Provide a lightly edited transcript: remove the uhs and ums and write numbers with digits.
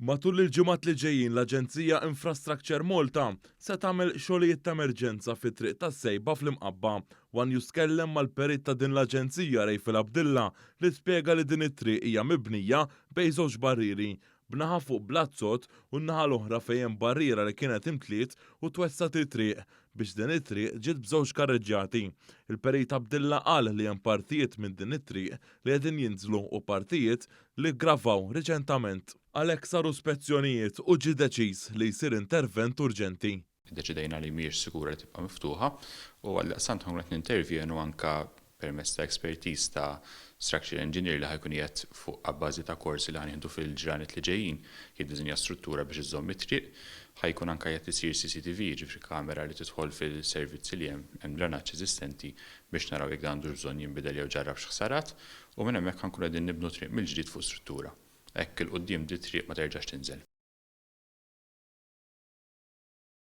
Matul il-ġimgħat li ġejjin l-Aġenzija Infrastructure Malta se tagħmel xogħlijiet ta' emerġenza fit-triq tas-Sejba fl-Imqabba. One News tkellem mal-perit ta' din l-aġenzija Rayfil Abdilla li spjega li din it-triq hija mibnija bejn żewġ barrieri, b'naħa fuq blat sod u n-naħa l-oħra fejn hemm barriera li kienet imtliet u twessgħet it-triq biex din it-triq ġiet b'żewġ karreġġjati. Il-Perit Abdilla qal li hemm partijiet minn din it-triq li qegħdin jinżlu u partijiet li ggravaw riċentament. Għalhekk saru spezzjonijiet u ġie deċiż li jsir intervent urġenti. Iddeċidejna li mhijiex sikura li tibqa' miftuħa u għaldaqstant ħa nkunu qed nintervjenu anke permezz ta' expertise ta' structural engineer li ħa jkun qiegħed fuq abbażi ta' korsi li ħa nieħdu fil-ġranet li ġejjin jiddiżinja struttura biex iżżomm it-triq. Ħa jkun anke qiegħed isir CCTV, jiġifieri kamera li tidħol fil-servizzi li hemm, hemm dranaġġ eżistenti biex naraw jekk dan għandux bżonn jinbidel jew ġarrabx ħsarat u minn hemmhekk ħa nkunu qegħdin nibnu triq mill-ġdid fuq struttura. Hekk 'il quddiem di triq ma terġax tinżel.